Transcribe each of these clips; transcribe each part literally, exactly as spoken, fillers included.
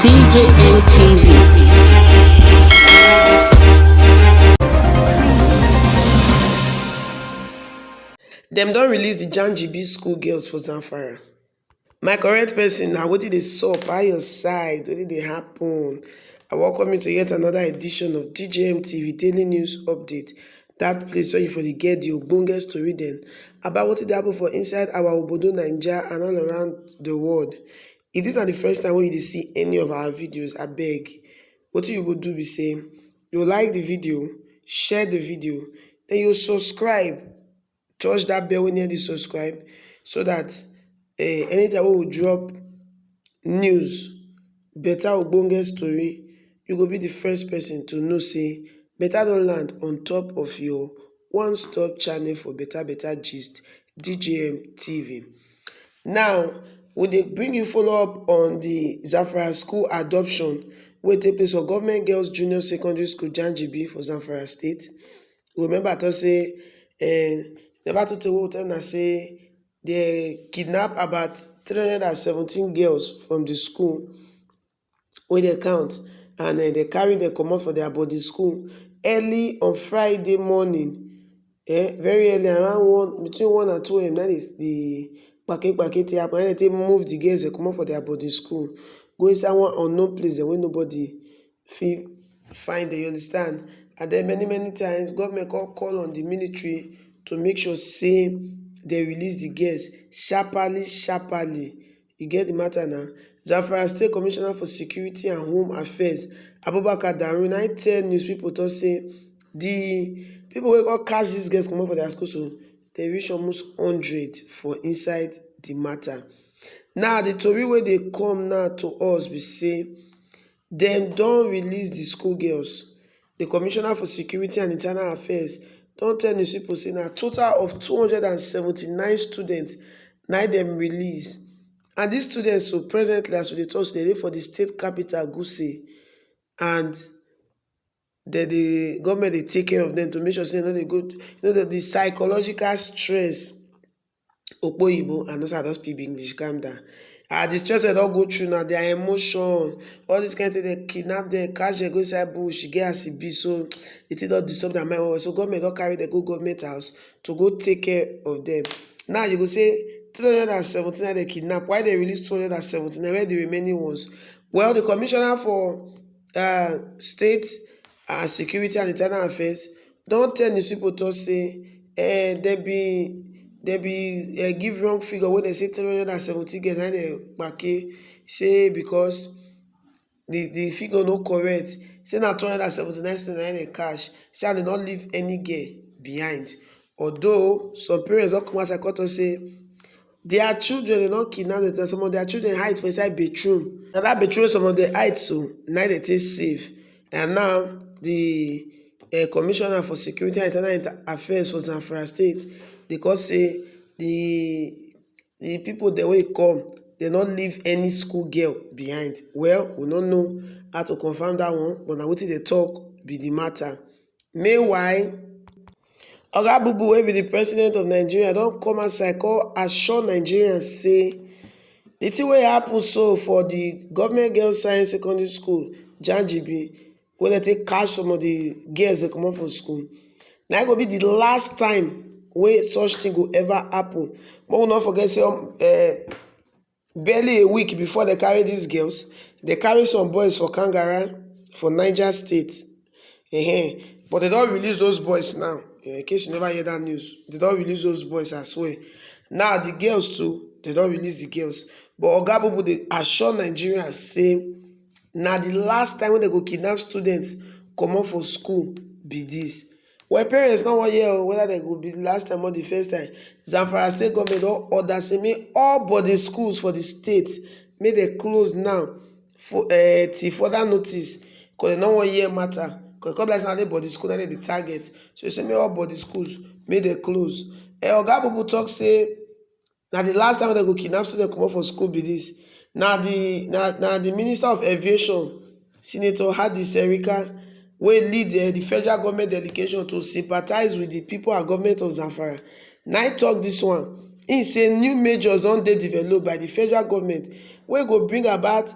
D J N T V. Dem don release the Janjibi school girls for Zamfara. My correct person, na wetin dey sup? How your side? Wetin dey happen? I welcome you to yet another edition of D J M T V Daily News Update. That place where you for the get the ogbonge story then about wetin dey happen for inside our obodo Naija and all around the world. If this na the first time wey you dey see any of our videos, abeg, wetin you go do be say you like the video, share the video, then you subscribe, touch that bell wey near the subscribe, so that eh, anytime wey we drop news, better ogbonge story, you go be the first person to know say better don land on top of your one-stop channel for better better gist, D J M T V. Now, we dey bring you follow up on the Zamfara school adoption wey take place for Government Girls Junior Secondary School, Janjibi, for Zamfara State. We remember to say, eh, never too tey wey we tell una say they kidnap about three hundred and seventeen girls from the school wey they count, and eh, they carry them comot for their boarding school early on Friday morning. Eh, very early, around one, between one and two a.m., na the, the kpake kpake take happen. Na they take move the girls, they comot for their boarding school, go inside one unknown place, then wey nobody fit find them, you understand? And then many many times, government call call on the military to make sure say they release the girls sharply sharply. You get the matter now. Zamfara State Commissioner for Security and Home Affairs, Abubakar Daru, na tell news people to say the people wey go catch these girls comot for their school, so they reach almost hundred for inside the matter. Now, the tori wey dey come now to us be say dem don release the school girls. The Commissioner for Security and Internal Affairs don tell news people say na total of two hundred and seventy-nine students na dem release. And these students, so presently, as we dey talk, they dey for the state capital, Gusau, and the, the government dey take care of them to make sure say no dey go, you know, the, the psychological stress. Okpoyibo, I know say I don speak English, calm down. Ah, the stress wey don go through now, their emotion, all this kind thing, they kidnap them, catch them, go inside bush, e get as e be. So the thing don disturb their mind well well. So government don carry them go government house to go take care of them. Now you go say three hundred and seventy-nine they kidnap. Why they release two hundred and seventy-nine? Where the remaining ones? Well, the commissioner for uh, state uh, security and internal affairs don tell news people to say eh, they be they be eh, give wrong figure wey they say three hundred and seventy girls na they kpake, say because the the figure no correct, say na two hundred and seventy-nine students na they catch, say and they no leave any girl behind. Although some parents don come out and come talk say their children, they don kidnap them, some of their children hide for inside bedroom. Na that bedroom some of them hide, so na they take safe. And now the uh, commissioner for security and internal inter- affairs for Zamfara State, they come say the the people dem wey come, they no leave any school girl behind. Well, we no know how to confirm that one, but na wetin they talk be the matter. Meanwhile, Oga Bubu, wey be the president of Nigeria, don come outside come assure Nigerians say the thing wey happen so for the government girls science secondary school, Janjibi, wey they take catch some of the girls they comot for school, na e go be the last time wey such thing go ever happen. But we no forget say um, uh, barely a week before they carry these girls, they carry some boys for Kangara for Niger State. Ehen. But they don release those boys now. Eh, in case you never hear that news, they don release those boys as well. Now the girls too, they don release the girls. But Oga Bubu dey assure Nigerians say na the last time wey they go kidnap students comot for school be this. Well, parents no wan hear o whether they go be the last time or the first time. Zamfara state government don order say make all boarding schools for the state make they close now for uh, till further notice, because they no wan hear matter. Because come like say na only boarding school na they dey target, so they say make all boarding schools make they close. Uh, Oga Bubu talk say na the last time they go kidnap students comot for school be this. Na the na na the minister of aviation, Senator Hadi Serika, wey lead uh, the federal government delegation to sympathize with the people and government of Zamfara, na e talk this one. He say new measures don dey developed by the federal government wey go bring about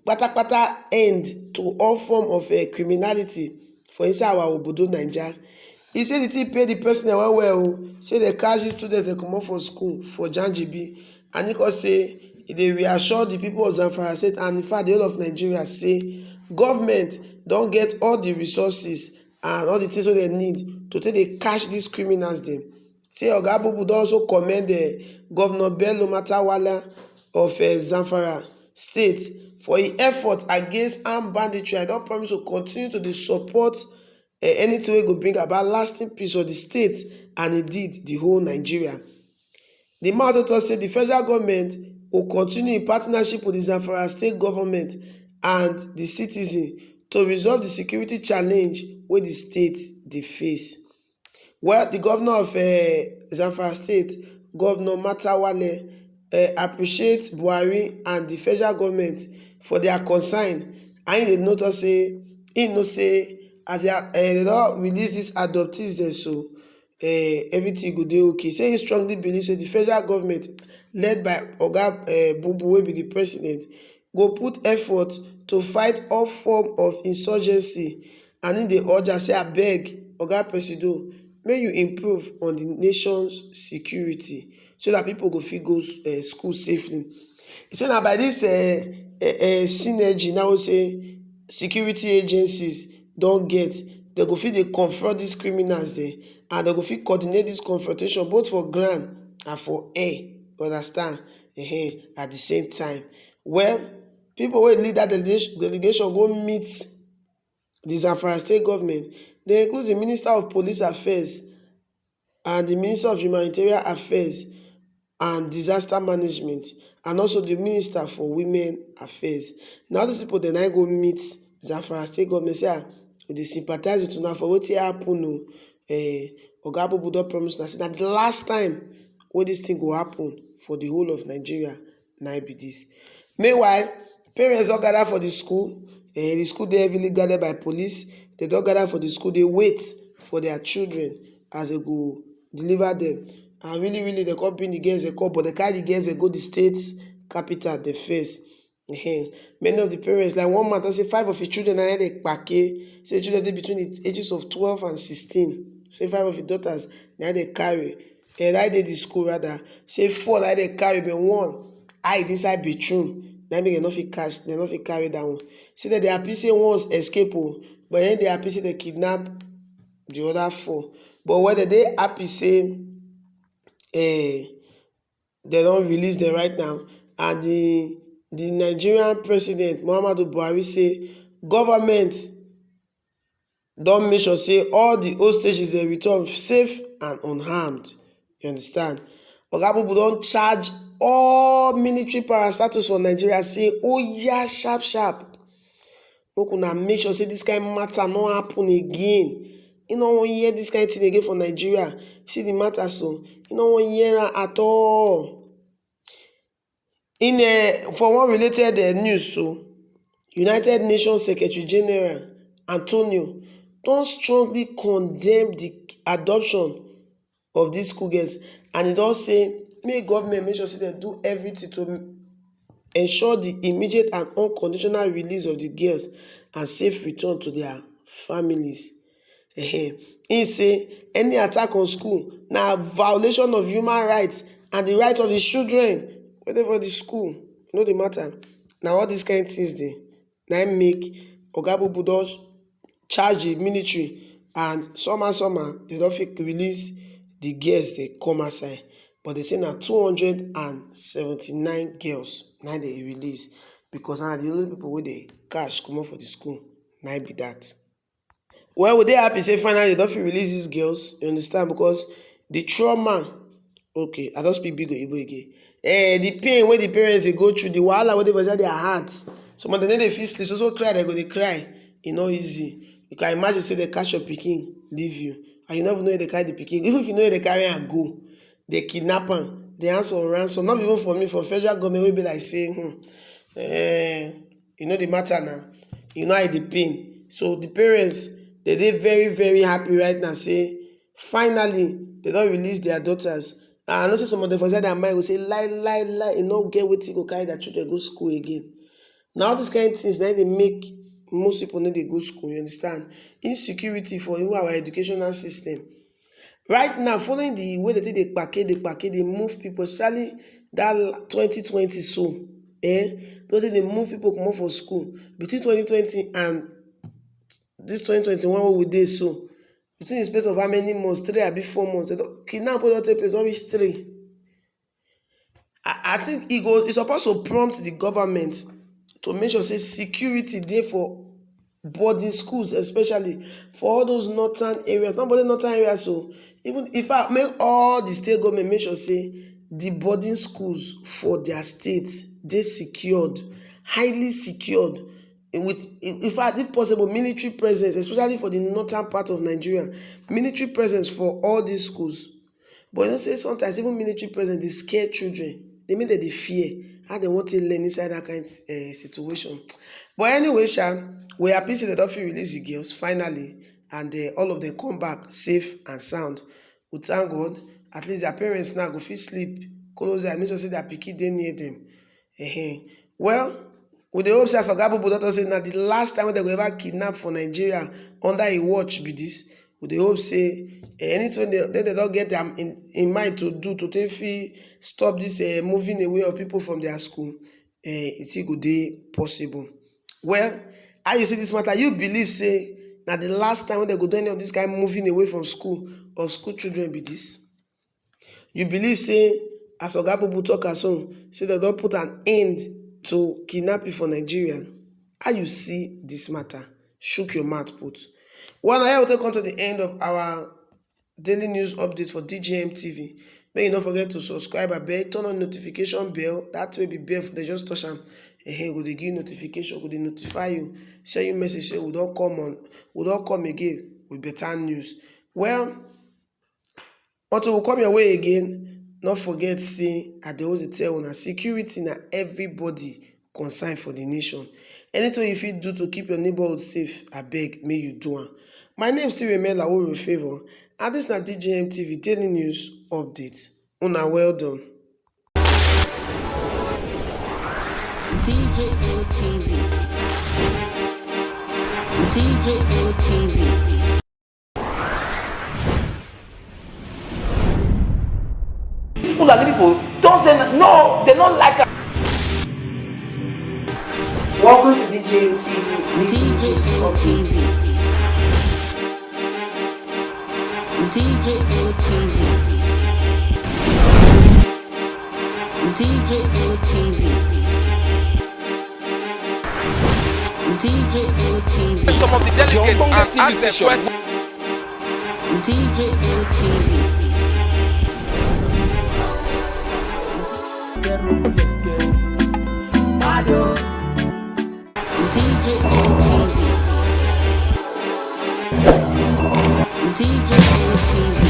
patapata end to all form of uh, criminality for inside our obodo Naija. He say the thing pay the person well well o. Say they catch these students, they comot for school for Janjibi, and he come say e dey reassure the people of Zamfara State and in fact the whole of Nigeria say government don get all the resources and all the things wey dem need to take dey catch these criminals dem. Say Oga Bubu don also commend uh, Governor Bello Matawalle of uh, Zamfara State for im effort against armed banditry. I don promise to continue to dey support uh, anything wey go bring about lasting peace for the state and indeed the whole Nigeria. The man also talk say the federal government go continue in partnership with the Zamfara state government and the citizen to resolve the security challenge wey the state dey face. Well, the governor of uh, Zamfara state, Governor Matawalle, uh, appreciate Buhari and the federal government for their concern. And he dey notice say he know say as they, are, uh, they don release these adoptees dem so uh, everything go dey okay. Say he strongly believe say the federal government led by Oga uh, Bubu wey be the president go put effort to fight all form of insurgency and he dey urge am say abeg Oga Presido make you improve on the nation's security so that people go fit go uh, school safely. He say na by this uh, uh, uh, synergy now say security agencies don get they go fit dey confront these criminals dem and they go fit coordinate this confrontation both for ground and for air, understand, uh-huh, at the same time. Well, people wey lead that delegation, delegation go meet the Zamfara state government. They include the Minister of Police Affairs and the Minister of Humanitarian Affairs and Disaster Management and also the Minister for Women Affairs. Now these people then I go meet Zamfara state government say ah, we dey sympathize with una for wetin happen o. Eh, Oga Bubu don promise una say na the last time wey this thing go happen for the whole of Nigeria na be this. Meanwhile, parents don gather for the school. Eh, the school dey heavily guarded by police. They don gather for the school dey wait for their children as they go deliver them. And really really they come bring the girls they come but they carry the girls they go the state capital the first. Ehen. Many of the parents like one man talk say five of his children na dey kpake say children dey between the ages of twelve and sixteen say five of his daughters na dey carry eh na dey the school rather say four na dey carry but one hide inside bathroom na make dem no fit catch dem no fit carry that one say dem dey happy say ones escape o but dem dey happy say dem kidnap the other four but when dem dey happy say eh dem don release dem right now and the the Nigerian president Muhammadu Buhari say government don make sure say all the hostages dem return safe and unharmed. You understand? Oga Bubu don charge all military parastatus for Nigeria say oya sharp sharp make una make sure say this kind matter no happen again. He no wan hear this kind thing again for Nigeria. See the matter so he no wan hear am at all. In a for one related uh, news so United Nations Secretary General Antonio don strongly condemn the adoption of these school girls and he don say make government make sure say dem do everything to ensure the immediate and unconditional release of the girls and safe return to their families. Ehen. He say any attack on school na violation of human rights and the right of the children wey dey for the school. E no dey matter. Na all these kind things dey na im make Oga Bubu don charge the military and somehow somehow they don fit release the girls dey come outside but they say na two hundred and seventy-nine girls na dey release because na the only people wey dey catch comot for the school na be that. Well, we dey happy say finally they don fit release these girls, you understand, because the trauma, okay, I don speak big Oyibo again. Eh, the pain wey the parents dey go through, the wahala wey dey for inside their heart, some of them no dey fit sleep, so so cry they go dey cry, e no easy. You can imagine say they catch your pikin, leave you, and you no even know where they carry the pikin, even if you know where they carry am go, they kidnap am, they ask for ransom, not even for me, for federal government wey be like say, hmm, eh, e no dey matter now, you know how e dey pain. So the parents, they dey very very happy right now say finally they don release their daughters. And I know say some of them for inside their mind go say lie lie lie, e no get wetin go carry their children go school again. Now, all these kind of things, now they make most people no dey go school, you understand? Insecurity for even our educational system. Right now, following the way they take dey kpake, dey kpake, dey move people, especially that la-, twenty twenty so, eh? They take dey move people comot for school. Between twenty twenty and this twenty twenty-one wey we dey so, between the space of how many months, three abi four months, they don kidnap wey don take place, don reach three. I, I think e go, e suppose to prompt the government to make sure say security dey for boarding schools, especially for all those northern areas. Not only northern areas, so even, in fact, make all the state government make sure say the boarding schools for their state dey secured, highly secured. With, in, in fact, if possible, military presence, especially for the northern part of Nigeria, military presence for all these schools. But you know say sometimes even military presence dey scare children. They make dem dey fear how they want to learn inside that kind, eh, situation. But anyway, sha, we happy say they don fit release the girls finally, and, eh, all of them come back safe and sound. We thank God. At least their parents now go fit sleep close eye, make sure say their pikin dey near them. Ehen. Well, we dey hope say, as Oga Bubu don talk say na the last time wey dem go ever kidnap for Nigeria under a watch be this. We dey hope say, eh, anything they, they, they don get am in, in mind to do to take fit stop this, eh, moving away of people from their school, eh, e still go dey possible. Well, how you see this matter? You believe say na the last time wey dem go do any of this kind moving away from school or school children be this? You believe say, as Oga Bubu talk am so, say dem don put an end to kidnapping for Nigeria? How you see this matter? Shook your mouth put. Well, na here we take come to the end of our daily news update for D J M T V. Make you no forget to subscribe, abeg, turn on notification bell. That way be bell for dem just touch am. Ehen, e go dey give notification, go dey notify you, send you message say we don come on, we don come again with better news. Well, until we come your way again, no forget say I dey always dey tell una, security na everybody concern for the nation. Anything you fit do to keep your neighborhood safe, abeg, make you do am. My name still remain Laworo Favour, and this na D J M T V Daily News Update. Una well done. D J M T V. D J M T V. These Fulani people don't say n-, no, they don't like us. Welcome to D J M T V weekly news update. D J M T V. D J M T V. D J M T V. D J M T V. Some of the delegates and ask them questions. D J M T V. D J M T V. D J M T V.